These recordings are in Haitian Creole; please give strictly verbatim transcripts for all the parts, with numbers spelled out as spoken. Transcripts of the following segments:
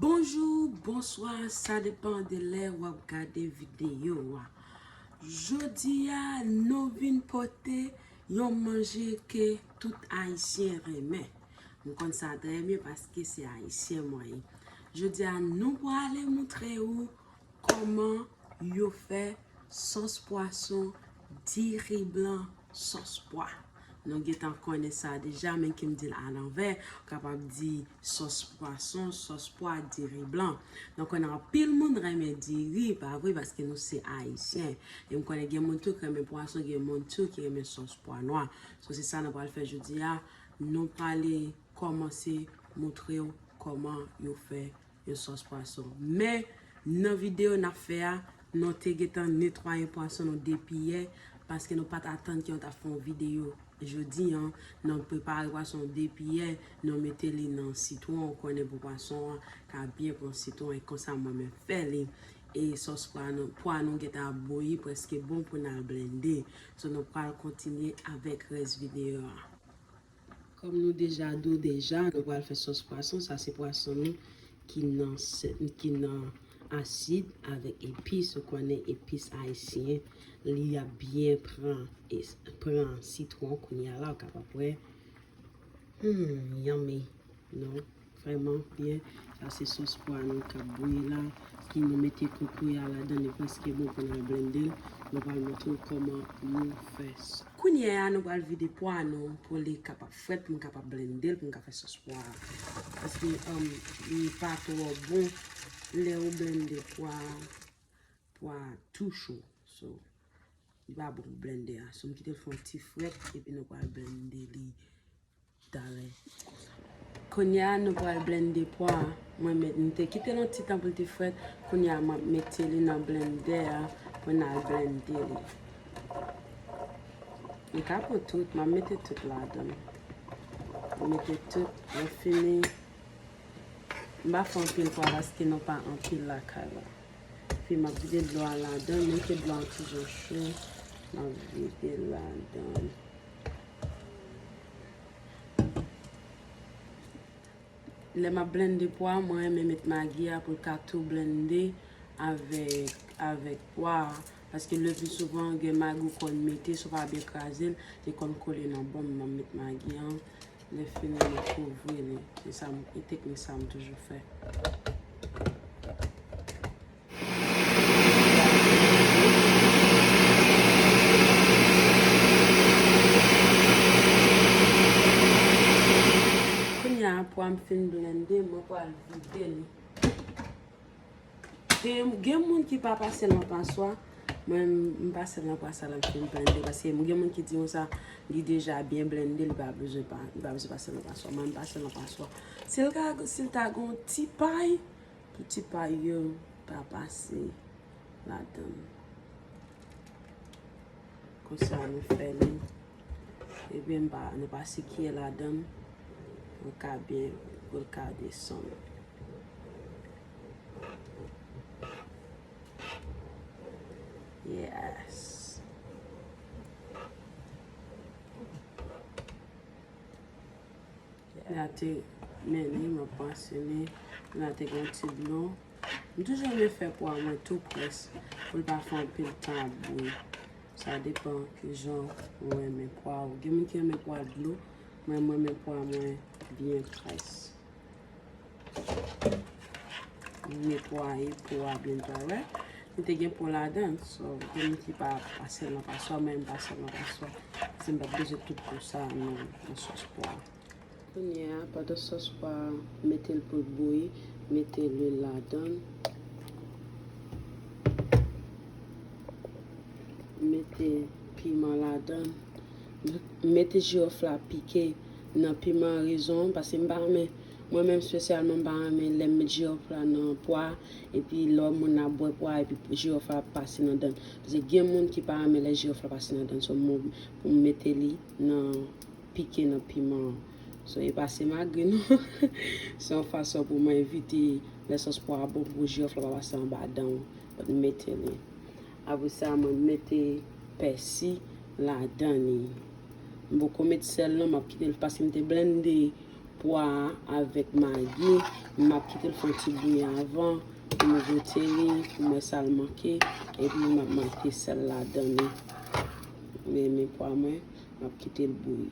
Bonjou, bonswa, sa depann de lè w ap gade videyo a. Jodi a, nou vin pote yon manje ke tout Ayisyen renmen. M konn sa trè byen paske se Ayisyen mwen ye. Jodi a, nou prale montre w kòman yo fè sòs pwason, diri blan, sòs pwa. Nou gentan konnen sa deja, men ke m di l alanvè, ou kapab di sòs pwason, sòs pwa, diri blan. Nou konnen anpil moun renmen diri, pa vre, paske nou se Ayisyen. E m konnen gen moun tou ki renmen pwason, gen moun tou ki renmen sòs pwa nwa. So, se sa nou pral fè jodi a. Nou prale kòmanse montre w kòman yo fè yon sòs pwason. Men, nan videyo n ap fè a, nou te gentan netwaye pwason nou depi yè, paske nou pa t atann ke nou t ap fè yon videyo jodi a. Nou prepare pwason depi yè, nou mete li nan sitwon, ou konnen pou pwason an ka byen pran sitwon, e konsa mwen menm fè li. E sòs pwa nou, pwa nou gentan ap bouyi, prèske bon pou n al blende. So, nou pral kontinye avèk rès videyo a. Kòm nou deja di w deja, nou pral fè sòs pwason. Sa se pwason nou ki nan sè-, ki nan asid avèk epis. Ou konnen epis ayisyen, li ap byen pran, e, pran sitwon kounye a la, ou kapab wè. Hmm, yummy. Non, vrèman byen. Sa se sòs pwa nou k ap bouyi la, ki nou mete kokoye a ladan, li prèske bon pou n al blende l. Nou pral montre w kòman nou fè s-, Kounye a, nou pral vide pwa nou pou li kapab frèt, pou n kapab blende l, pou n ka fè sòs pwa a. Paske, um, li pa twò bon lè ou blende pwa, pwa tou cho. So, li pa bon pou blende a. So, m kite l fè yon ti frèt, epi nou pral blende li talè. Kounye a, nou pral blende pwa a. Mwen met, m te kite l yon ti tan pou l te frèt. Kounye a, m ap mete li nan blendè a pou n al blende li. Li ka pran tout, m ap mete tout ladan l. M mete tout, lè fini, m pa fè anpil pwa paske nou pa anpil lakay la. Epi m ap vide dlo a ladan l, menm ke dlo a toujou cho, m ap vide l ladan l. Lè m ap blende pwa, mwen renmen met magi a pou l ka tou blende avèk, avèk pwa a. Paske le pli souvan, gen magi ou konn mete, si w pa byen kraze l, li konn kole nan bon m. M ap met magi an, lè fini, m ap kouvri li. Se sa m, e teknik sa m toujou fè. Kounye a, pwa m fin blende, mwen pral vide li. Gen, gen moun ki pa pase l nan paswa, mwen, m pase l nan paswa lè m fin blende, paske gen moun ki di konsa, li deja byen blende, li pa bezwen pa, li pa bezwen pase l nan paswa. Mwen, m pase l nan paswa. Si l ka, si l ta gen yon ti pay, pou ti pay yo pa pase ladan l. Konsa nou fè li. Ebyen, m pa, nou pa sikye ladan l. Pou l ka byen, pou l ka desann. Yes. Lè a te mennen, m ap panse li. Lè a te gen ti dlo. M toujou renmen fè pwa mwen tou près, pou l pa fè anpil tan ap bouyi. Sa depann kijan ou renmen pwa ou. Gen moun ki renmen pwa dlo, mwen, mwen renmen pwa mwen byen près. M netwaye po a byen netwaye. Wè, li te gen po ladan l. So, gen moun ki pa pase l nan paswa, mwen, m pase l nan paswa. Paske m pa t bezwen tout po sa nan, nan sòs pwa. Kounye a, pandan sòs pwa a, mete l pou l bouyi, mete lwil ladan l. Mete piman ladan l. Mete jiwòf la pike nan piman rezon, paske m pa renmen, mwen menm espesyalman, m pa renmen lè m met jiwòf la nan pwa, epi lè moun ap bwè pwa, epi jiwòf la ap pase nan dan l. Paske gen moun ki pa renmen lè jiwòf la pase nan dan l. So, mwen, pou m mete li nan pike nan piman an. So, e pa se magri non. Se yon fason pou mwen evite lè sòs pwa a bon pou jiwòf la pa pase anba dan w. Mwen mete li. Apre sa, mwen mete pèsi ladan li. M poko met sèl non, m ap kite l paske m te blende Pwa a avèk magi, m ap kite l fè yon ti bouyi avan pou m goute li, pou m wè sa l manke, epi m ap mete sèl ladan li. Men, men pwa mwen, m ap kite l bouyi.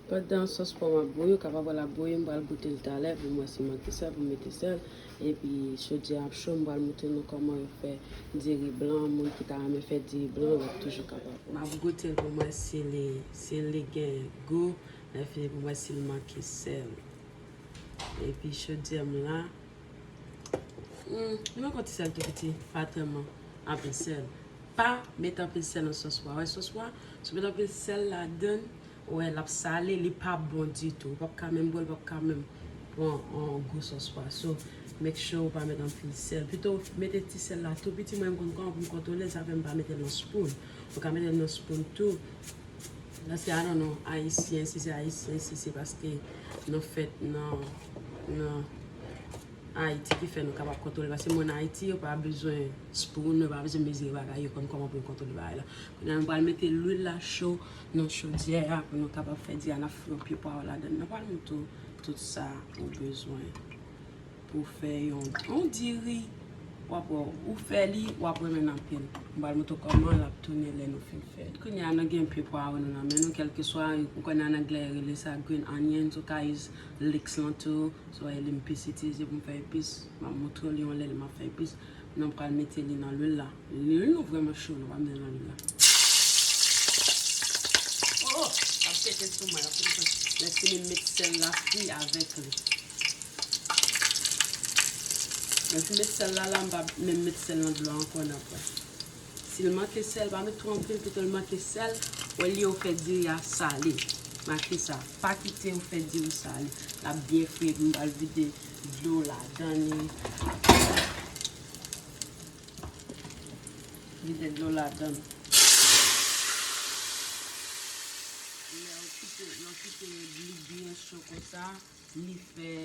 Pandan sòs pwa m ap bouyi, ou kapab wè l ap bouyi, m pral goute l talè pou m wè si manke sèl, pou m mete sèl. Epi chodyè ap cho, m pral montre nou kòman yo fè diri blan. Moun ki ta renmen fè diri blan, w ap toujou kapab. M ap goute l pou m wè si li, si li gen gou. Lè fini pou m wè si l manke sèl. Epi chodyè m la. Hmm, li manke yon ti sèl tou piti, pa tèlman anpil sèl. Pa met anpil sèl nan sòs pwa. Wè sòs pwa, si w met anpil sèl ladan l, wè l ap sale, li pa bon ditou. Ou p ap ka menm bwè l, ou p ap ka menm pran yon gou sòs pwa. So, make sure ou pa met anpil sèl. Pito mete ti sèl la tou piti, mwen m konn kòman pou m kontwole l, sa fè m pa mete l nan spoon. Ou ka mete l nan spoon tou. Paske, I don't know, ayisyen, si se ayisyen, si se paske nou fèt nan, nan Ayiti ki fè nou kapab kontwole. Paske moun Ayiti, yo pa bezwen spoon, yo pa bezwen mezire bagay, yo konn kòman pou yo kontwole bagay la. Kounye a, nou pral mete lwil la cho nan chodyè a pou nou kapab fè diri a, n ap fouye yon pye pwawo ladan l. Nou pral mete tout sa ou bezwen pou fè yon, yon diri. W ap wè, ou fè li, w ap renmen l anpil. M pral montre w kòman l ap tounen lè nou fin fè l. Kounye a, nou gen pye pwawo nou nan men nou, kèlkeswa, ou konnen an anglè, yo rele sa green onions, ou ka use leeks lan tou. So, e li m plis itilize pou m fè epis. M ap montre w li yon lè, lè m ap fè epis. Nou pral mete li nan lwil la. Lwil nou vrèman cho, nou pa mete nan lwil la. Oh, oh, l ap pete sou mwen, l ap pete sou mwen. Lè fini m met sèl la fri avèk li. Lè m fin met sèl la, la, m pa menm met sèl nan dlo a ankò, n ap wè. Si l manke sèl, pa met twò anpil, pito l manke sèl. Wè li yo fè diri a sale. Make sa, pa kite yo fè diri sale. L ap byen fri, epi m pral vide dlo ladan li. Vide dlo ladan l. Lè w kite, lè w kite li byen cho konsa, li fè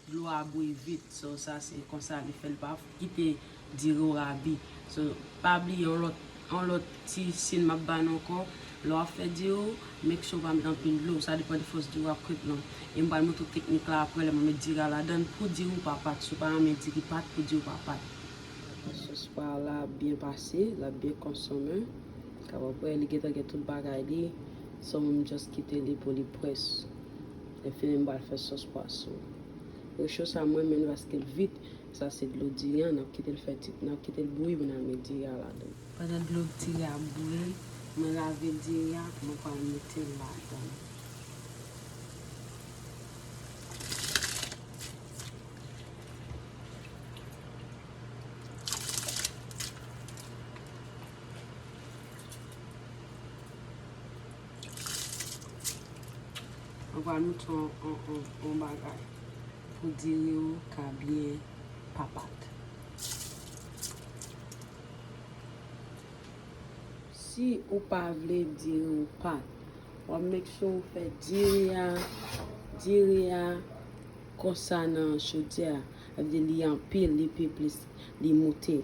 dlo a bouyi vit. So, sa se konsa li fè, li pa kite diri w rabi. So, pa bliye yon lòt, yon lòt ti siy m ap ba nou ankò. Lè w ap fè diri w, make sure w pa met anpil dlo. Sa depann de fòs diri w ap kwit lan. E m pral montre w teknik la aprè lè m met diri a ladan l pou diri w pa pat. Si w pa renmen diri pat, pou diri w pa pat. Sòs pwa la ap byen pase, l ap byen konsome. Kapab wè li gentan gen tout bagay li. So, m just kite li pou li près. Lè fini, m pral fè sòs pwason. Recho sa, mwen menm, paske l vit, sa se dlo diri an, n ap kite l fè ti, n ap kite l bouyi pou n al met diri a ladan. Pandan dlo diri a bouyi, mwen lave diri a, mwen pral mete l ladan. Mwen pral montre w yon, yon, yon, yon bagay pou diri w ka byen pa pat. Si ou pa vle diri w pat, w ap make sure ou fè diri a, diri a konsa nan chodyè a. Sa vle di li anpil, li pi plis, li moute.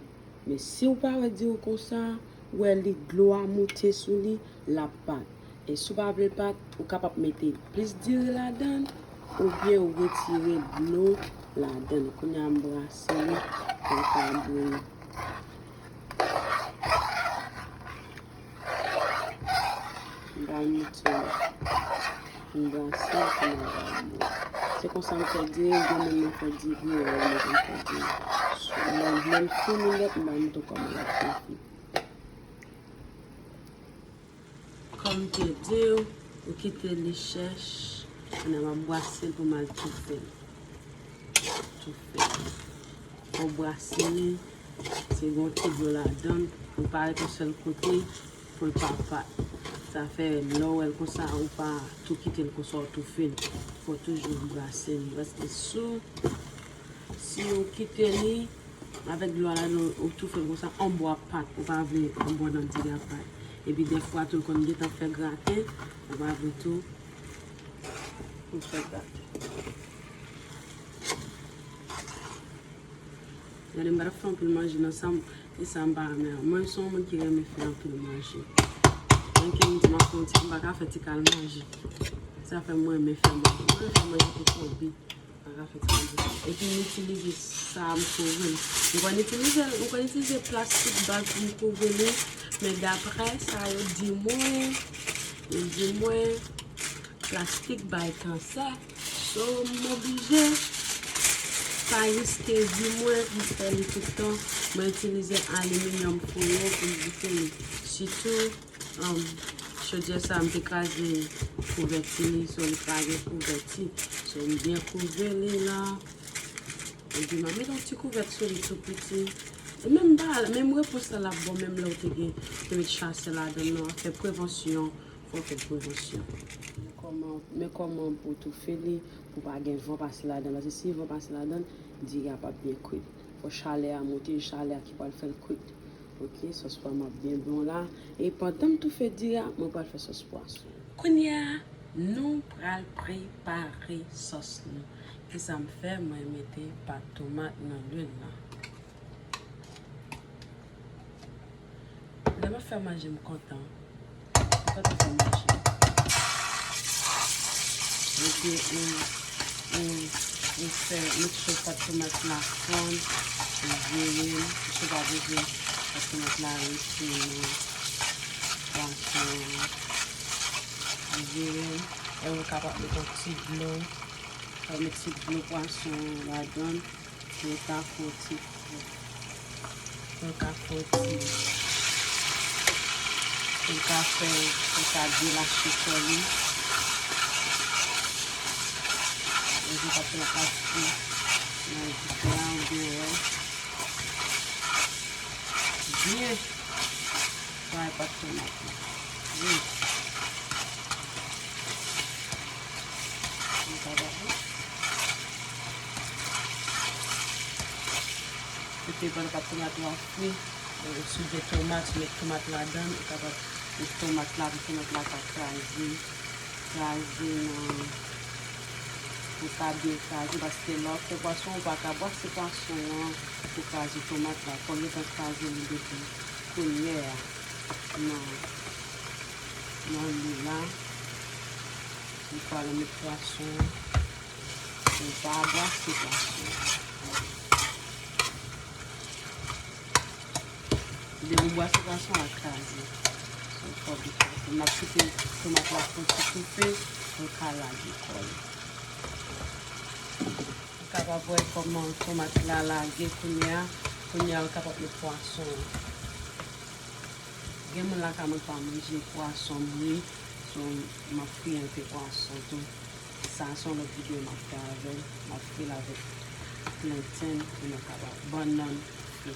Men si w pa wè diri w konsa, ou wè li dlo a moute sou li, l ap pat. E si w pa vle l pat, ou kapab mete plis diri ladan l, oubyen ou retire dlo ladan l. Kounye a m brase li pou l ka bouyi. M pral mete l, m brase l pou l al bouyi. Se konsa m fè diri, gen moun nan fè diri, yo renmen jan m fè diri. Lè, lè l fini nèt, m pral montre w kòman l ap byen fini. Kòm m te di w, ou kite li chèch, kounye a m ap brase l pou m al toufe l. Toufe l. Ou brase li, se gon ti dlo ladan l, ou pa ret yon sèl kote pou l pa pat. Sa fè lè w wè l konsa, ou pa tou kite l konsa, ou toufe l. Fò w toujou brase li, paske si w, si w kite li, avèk dlo a ladan, ou toufe l konsa, yon bò ap pat, ou pa vle yon bò nan diri a pat. Epi dèfwa tou, l konn gentan fè graten, ou pa vle tou pou l fè graten. Gade, m pa t ap fè anpil manje nan sa m, e sa m pa renmen an. Mwen, se yon moun ki renmen fè anpil manje. Menm ke m di m ap fè yon ti, m pa ka fè ti kal manje. Sa fè mwen renmen fè manje. Mwen renmen fè manje pou Kobe. Pa ka fè ti manje. Epi m itilize sa, m kouvri l. M konn itilize, m konn itilize plastik bag pou m kouvri li. Men daprè sa yo di mwen, yo di mwen, plastik bay kansè. So, m oblije pa riske vi mwen, m fè li tout tan. Mwen itilize aliminyòm foye pou m bouke li. Sitou, um, chodyè sa, m te kraze kouvèti li, so li pa gen kouvèti. So, m byen kouvri li la. Epi m ap met yon ti kouvèt sou li tou piti. E menm pa, menm repons la l ap bon, menm lè w te gen, te met chase ladan l, non, fè prevansyon, fò w fè prevansyon. Men kòman, men kòman pou w toufe li, pou pa gen van pase ladan l, paske si van pase ladan l, diri a p ap byen kwit. Fò chalè a monte, chalè a ki pral fè l kwit. Ok, sòs pwa m ap byen bon la. E pandan m toufe diri a, mwen pral fè sòs pwason. Kounye a, nou pral prepare sòs nou. Kisa m fè? Mwen mete pat tomat nan lwil la. Lè m ap fè manje, m kontan. M kontan fè manje. Epi, ou, ou, ou fè, ou mete pat tomat la fonn, ou vire l, ou pa bezwen pat tomat la rete nan pwason an. Ou vire l, e ou kapab met yon ti dlo, ou met ti dlo pwason an ladan l. Pou l ka fwoti. Pou l ka fwoti. Pou l ka fè, pou l ka delache kò li. Mwen pa pran pati nan vit la, ou byen wè. Byen. Sa e pat tomat la. Wi. Ou kapab wi. Epi pandan pat tomat la fri, ou soulve tomat, ou met tomat ladan, ou kapab met tomat la pou tomat la ka kraze. Kraze nan, pou sa byen kraze, paske lè w ap fè pwason, ou pa ka bwase pwason an pou kraze tomat la. Fò w gentan kraze li depi kounye a nan, nan lwil la. Ou pral met pwason an, ou pa bwase pwason an. Depi w bwase pwason an, l ap kraze. So, fò w byen kraze. N ap kite tomat la fè yon ti toufe pou l ka lage kò l. Ou kapab wè kòman tomat la lage kounye a. Kounye a, ou kapab met pwason an. Gen moun lakay mwen pa manje pwason bri, so, m ap fri enpe pwason tou. Sa se yon lòt videyo m ap fè avè l. M ap fri l avèk planten pou nou kapab bannann fri.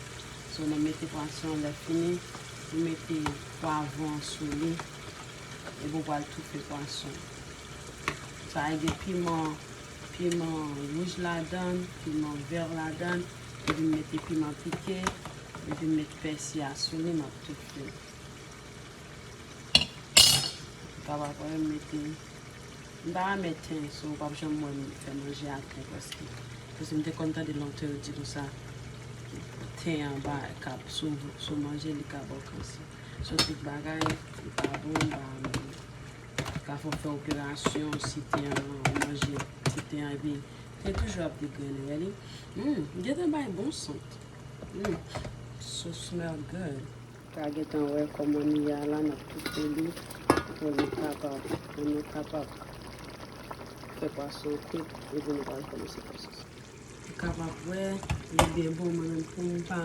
So, nou mete pwason an, lè fini, nou mete pwavwon an sou li. Epi w pral toufe pwason. Sa a gen piman, piman wouj ladan l, piman vè ladan l, epi m mete piman pike, epi m met pèsi a sou li, m ap toufe. Ou kapab wè m mete, m pa renmen ten, so ou p ap janm wè m fè manje a ten prèske. Paske m te konn tande lontan yo di konsa, ten an ba, k ap, si w, si w manje li ka ba w kansè. So tout bagay, li pa bon, m pa renmen li. Ka fè w fè operasyon, si ten an, ou manje ti ten an, epi ten toujou ap degrennen, wè li. Hmm, gentan bay bon sant. Hmm, so smell good. Ka gentan wè kòman li ye a la, n ap toufe li pou li kapab, pou nou kapab fè pwason kwit, epi nou pral kòmanse fè sòs. Ou kapab wè, li byen bon, mwen menm pou m pa.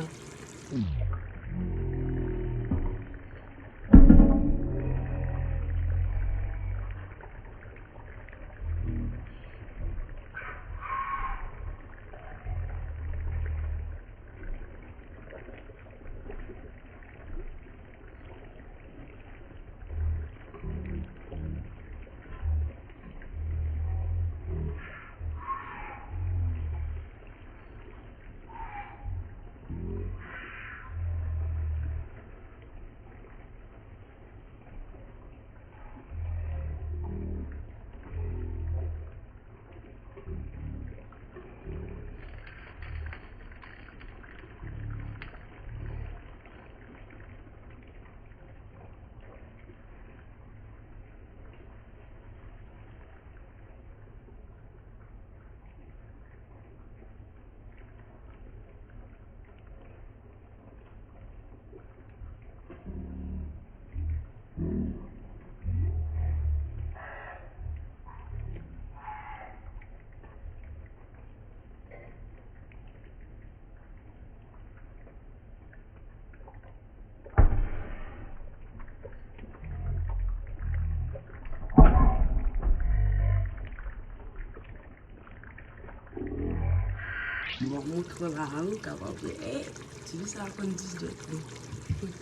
Bon, montre la, ou kapab wè. Eh, ti fi sa konn di dwèt li.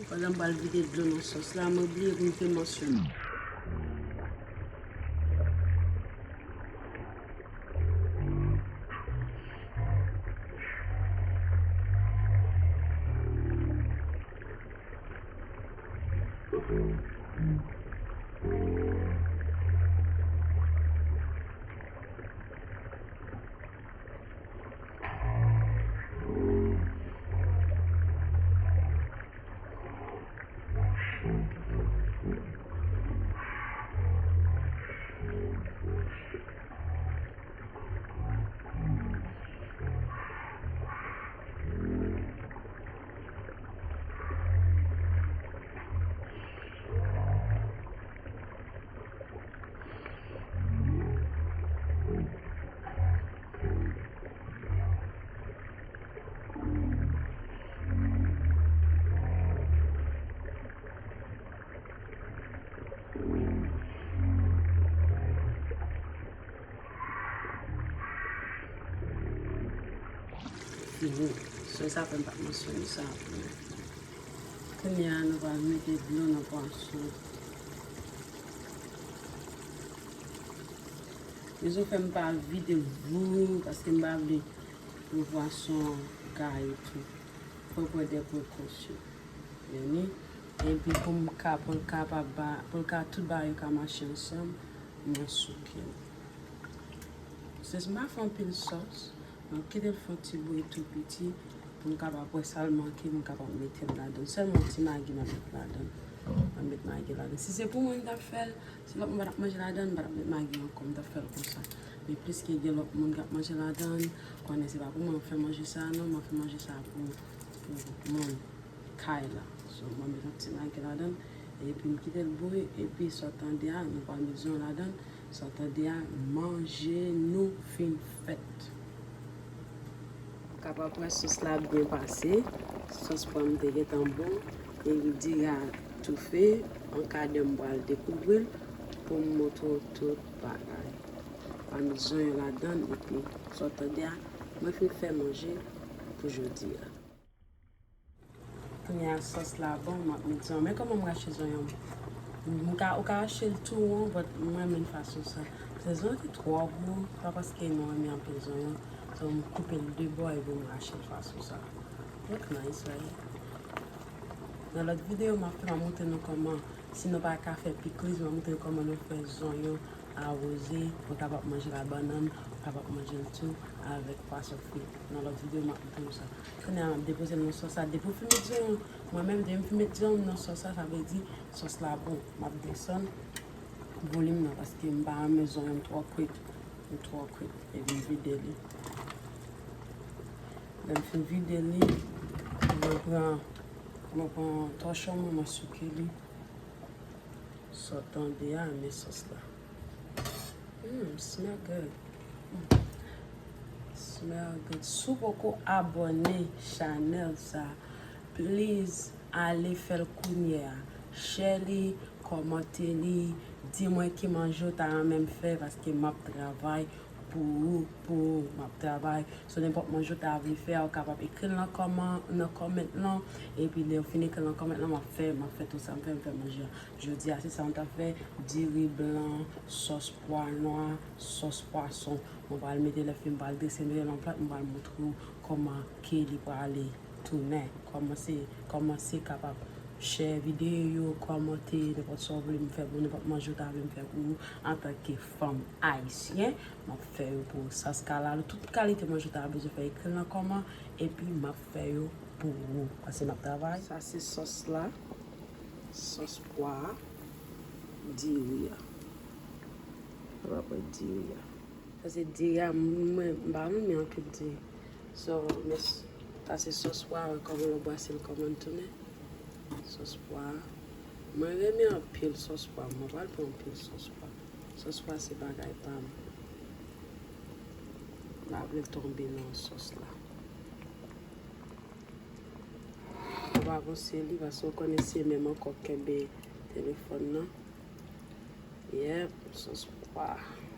Pandan m pral vide dlo nan sòs la, mwen bliye pou m te mansyone. Fini. Sòs sa fè m pa t mansyone sa. Kounye a, nou pral mete dlo nan pwason. Rezon fè m pa vide vou, paske m pa vle pou pwason an gaye tou. Fò w pran de prekosyon. Vini. Epi pou m ka, pou l kapab ba, pou l ka, tout bagay yo ka mache ansanm, mwen souke l. Se m pa fè anpil sòs, mwen kite l fè yon ti bouyi tou piti pou m kapab wè sa l manke, m kapab mete l ladan. Sèlman yon ti magi m ap met ladan. M ap met magi ladan. Si se pou mwen ki t ap fè l, si lòt moun pa t ap manje ladan, m pa t ap met magi ankò, m t ap fè l konsa. Men pliske gen lòt moun k ap manje ladan, konnen se pa pou mwen m fè manje sa a non, mwen fè manje sa a pou, pou moun kay la. So, mwen met yon ti magi ladan, epi m kite l bouyi, epi sa w tande a, nou pral met zonyon ladan, sa w tande a, manje nou fin fèt. Kapab wè sòs la byen pase, sòs pwa m te gentan bon, epi diri a toufe, an kadè m pral dekouvri l pou m montre w tout bagay. Pral met zonyon ladan, epi sa w tande a, mwen fin fè manje pou jodi a. Kounye a sòs la bon, m ap met zonyon. Men kòman m rache zonyon m. M ka, ou ka rache l tou won, but mwen renmen fason sa. Paske zonyon te twò gwo, pa paske nou renmen anpil zonyon. So, m koupe l de bò epi m rache l fason sa. Look nice, right? Nan lòt videyo, m ap fè, m ap montre nou kòman, si nou pa ka fè pikliz, m ap montre nou kòman nou fè zonyon awoze, ou kapab manje l ak bannann, ou kapab manje l tou avèk pwason fri. Nan lòt videyo, m ap montre nou sa. Kounye a, m ap depoze l nan sòs la. Depi w fin met zonyon, mwen menm, depi m fin met zonyon nan sòs la, sa vle di sòs la bon. M ap desann volim nan, paske m pa renmen zonyon m twò kwit. Li twò kwit. Epi m vide li. Lè m fin vide li, mwen pran, mwen pran tòchon mwen, mwen souke li. Sa w tande a, men sòs la. Mm, smell good. Mm. Smell good. Si w poko abòne chanèl sa, please ale fè l kounye a. Share li, kòmante li, di mwen ki manje w ta renmen m fè, paske m ap travay pou ou, pou ou, m ap travay. So, nenpòt manje w ta vle fè a, ou kapab ekri l nan kòman, nan comment lan. Epi lè w fin ekri l nan comment lan, m ap fè, m ap fè tout sa m fè, m fè manje a. Jodi a, se sa m t ap fè, diri blan, sòs pwa nwa, sòs pwason. Mwen pral mete, lè fini, m pral drese, mete nan plat, m pral montre w kòman ke li prale tounen. Kòmanse, kòmanse kapab share videyo, kòmante, nenpòt sa w vle m fè pou ou, nenpòt manje w ta vle m fè pou ou, antanke fanm ayisyen, m ap fè yo pou ou. Sòs kalalou, tout kalite manje w ta bezwen fè, ekri l nan kòman, epi m ap fè yo pou ou. Paske m ap travay. Sa se sòs la, sòs pwa a, diri a. Ou ap wè diri a. Paske diri a, mwen, m pa renmen anpil diri. So, men s-, sa se sòs pwa, wè kòman yo brase l kòman l tounen. Sòs pwa. Mwen renmen anpil sòs pwa. Mwen pral pran anpil sòs pwa. Sòs pwa se bagay pa m. M pa vle l tonbe nan sòs la. Mwen pa avanse li, paske w konnen se men m ankò kenbe telefòn nan. Yep, sòs pwa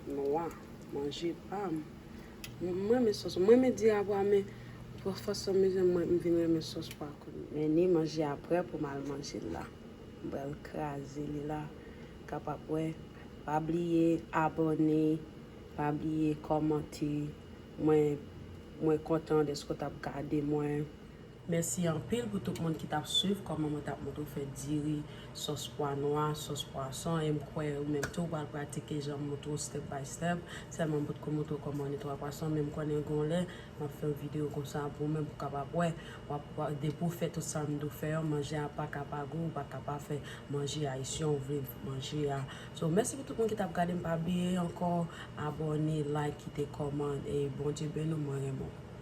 nwa, manje pa m. Mwen renmen sòs. Mwen renmen diri a pwa, men pou fòs an mezi mwen m vin renmen sòs pwa kounye a. Men ni manje a prè pou m al manje l la. M pral kraze li la. Kapab wè. Pa bliye abòne. Pa bliye kòmante. Mwen, mwen kontan dèske w t ap gade mwen. Mèsi anpil pou tout moun ki t ap swiv kòman mwen t ap montre w fè diri, sòs pwa nwa, sòs pwason, e m kwè ou menm tou w pral pratike jan m montre w step by step. Sèlman m potko montre w kòman netwaye pwason, men m konnen gon lè m ap fè yon videyo konsa pou ou menm pou w kapab wè. W ap, w ap, depi w fè tout sa m di w fè yo, manje a pa ka pa gou, ou pa ka pa fè manje ayisyen ou vle manje a. So, mèsi pou tout moun ki t ap gade m, pa bliye ankò, abòne, like, kite kòmantè, e Bondye beni w, mwen renmen w.